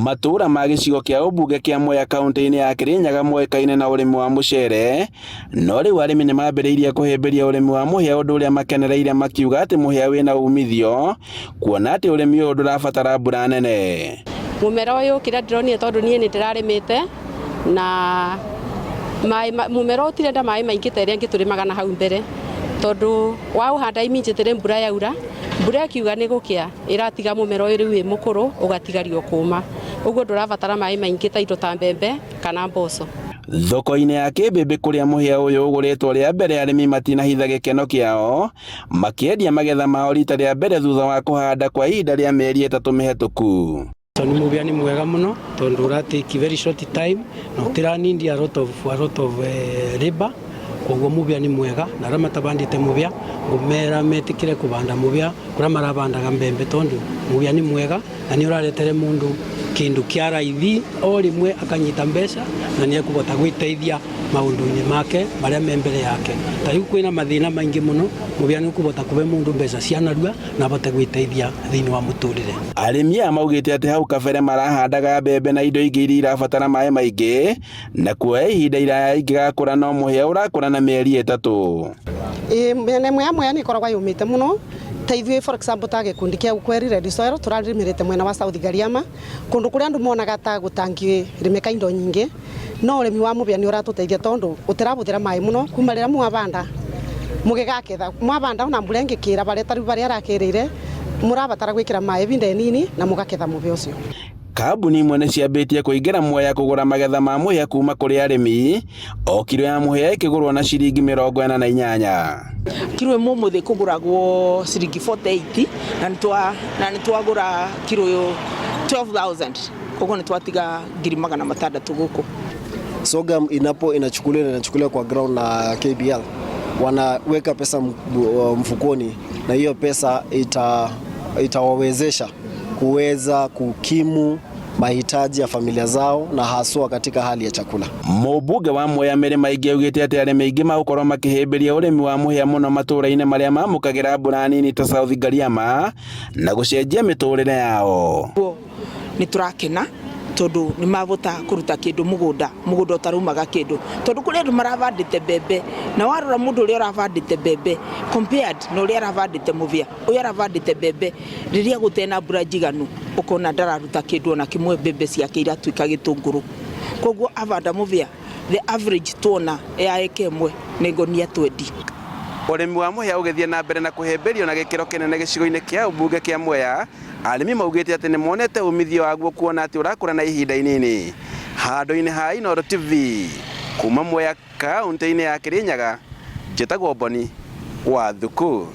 Matũũra ma gĩcigo kĩa ũmbunge kĩa Mwea kaunti-inĩ ya Kĩrĩnyaga moĩkaine na ũrĩmi wa mũcere, no rĩu arĩmi nĩ mambĩrĩirie kũhĩmbĩria ũrĩmi wa mũhĩa ũndũ ũrĩa makenereire makiuga atĩ mũhĩa wĩna umithio kuona atĩ ũrĩmi ũyũ ndũrabatara mbura nene. Mũmera ũyũ kĩrĩa ndĩronire tondũ niĩ nĩ ndĩrarĩmĩte na maĩ mũmera ũyũ ũtirenda maĩ maingĩ ta ĩrĩa ĩngĩ tũrĩmaga na hau mbere tondũ waũhanda immediately mbura yaura, mbura ĩkiuga nĩ gũkĩa ĩratiga mũmera ũyũ rĩu wĩ mũkũrũ ũgatigario kũma. Ũguo ndũrabatara maĩ maingĩ ta indo ta mbembe kana mboco. Thoko-inĩ ya Kĩmbĩmbĩ kũrĩa mũhĩa ũyũ ũgũrĩtwo rĩa mbere arĩmi matinahitha gĩkeno kĩao makĩendia magetha mao rita rĩa mbere thutha wa kũhanda kwa ihinda rĩa mĩeri 3 mĩhetũku. Nĩ mũhĩa nĩ mwega mũno tondũ ũra take very short time na ũtĩra need a lot of labor, koguo mũhĩa nĩ mwega na arĩa matabandĩte mũhĩa ngũmera metĩkĩre kũbanda mũhĩa kũrĩa marabandaga mbembe tondũ mũhĩa nĩ mwega na nĩ ũraretere mũndũ kĩndũ kĩa raithi o rĩmwe akanyita mbeca na nĩ ekũhota gwĩteithia maũndũ-inĩ make marĩa me mbere yake. Ta rĩu kwĩna mathĩna maingĩ mũno, mũhĩa nĩ ũkũhota kũhe mũndũ mbeca cia narua na abote gwĩteithia thĩinĩ wa mũtũrĩre. Arĩmi aya maugĩte atĩ hau kabere marahandaga mbembe na indo ingĩ iria irabatara maĩ maingĩ na kuoya ihinda iraya ingĩgakũra no mũhĩa ũrakũra na mĩeri 3. Ĩĩ mĩena ĩmwe ya Mwea nĩ ĩkoragwo yũmĩte mũno ta ithuĩ, for example, ta gĩkundi kĩa Ukweli Red Soil tũrarĩmĩrĩte mwena wa South Gariama kũndũ kũrĩa andũ monaga ta gũtangĩrĩmĩka indo nyingĩ, no ũrĩmi wa mũhĩa nĩ ũratũteithia tondũ ũtĩrabũthĩra maĩ mũno kuma rĩrĩa mwabanda mũgĩgaketha mwabanda ona mbura ĩngĩkĩra barĩa tarĩu barĩa arakĩrĩire mũrabatara gwĩkĩra maĩ ihinda inini na mũgaketha mũhĩa ũcio. Kambuni imwe nĩ ciambĩtie kũingĩra Mwea kũgũra magetha ma mũhĩa kuma kũrĩ arĩmi, o kiro ya mũhĩa ĩkĩgũrwo na ciringi 48. Kiro ĩmwe ũmũthĩ kũgũragwo ciringi 48 na nĩ twagũra kiro 12,000, koguo nĩ twatiga 600,000 gũkũ. Sorghum inapo inachukuliwa na inachukuliwa kwa ground na KBL, wanaweka pesa mfukoni na hiyo pesa itawawezesha kuweza kukimu mahitaji ya familia zao na haswa katika hali ya chakula. Mũmbunge wa Mwea Mary Maingi augĩte atĩ arĩmi aingĩ magũkorwo makĩhĩmbĩria ũrĩmi wa mũhĩa mũno matũũra-inĩ marĩa mamũkagĩra mbura nini ta South Ngariama na gũcenjia mĩtũrĩre yao. Nĩ tũrakena tondũ nĩ mabota kũruta kĩndũ mũgũnda, mũgũnda ũtaraumaga kĩndũ, tondũ kũrĩ andũ marabandĩte mbembe na warora mũndũ ũrĩa ũrabandĩte mbembe compared na ũrĩa arabandĩte mũhĩa, ũyũ arabandĩte mbembe rĩrĩa gũtena mbura njiganu ũkona ndararuta kĩndũ ona kĩmwe, mbembe ciake iratuĩka gĩtũngũrũ. Koguo abanda mũhĩa, the average tuona ya eka ĩmwe nĩ ngonia 20. Ũrĩmi wa mũhĩa ũgĩthiĩ na mbere na kũhĩmbĩrio na gĩkĩro kĩnene gĩcigo-inĩ kĩa ũmbunge kĩa Mwea, arĩmi maugĩte atĩ nĩ monete umithio waguo kuona atĩ ũrakũra na ihinda inini. Handũ-inĩ ha Inooro TV kuma Mwea kaunti-inĩ ya Kĩrĩnyaga, njĩtagwo Boni wa Thuku.